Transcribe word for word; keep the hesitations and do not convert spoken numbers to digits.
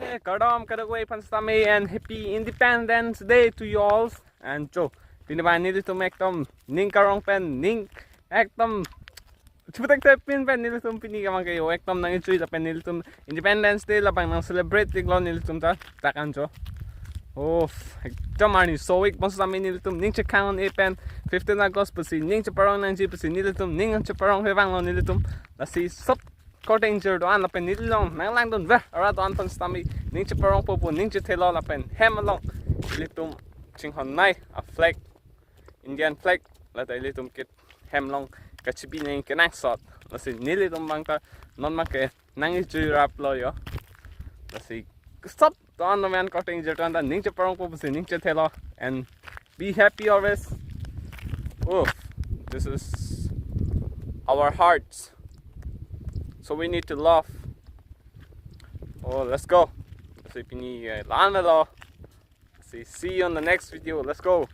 Eh, kardom kadokave aphan sitame and happy Independence Day to you all. And cho, pini abang nelitum ekdom ning karong pen ning ekdom chuputek tepin pen nelitum pini kamang ke yo ekdom nangchui lapen nelitum Independence Day labang nang celebrate iklo nelitum ta takan cho. Oh, ekdom arni sowik bangso sitame nelitum ning chekhang-un-e pen fifteen August pusi ning cheparong nangji pusi nelitum ning cheparong hevanglo nelitum. Lasi sop korte ingjir do-an lapen neli along nanglangdunver arat do-an aphan sitame ning cheparongpo pu ning chethelo lapen hem along nelitum chinghon nei a flag, Indian flag, lata ilitum ke hem along kachibi nangji kenangsot. Lasi nelitum abang ta non abang ke nangchui raplo yo. Lasi sop do-an do-men korte ingjir do-an ta ning cheparongpo pusi ning chethelo and be happy always. Oh, this is our hearts. So we need to love. Oh, let's go. Lasi pini eh, la-an lo. See, see you on the next video. Let's go.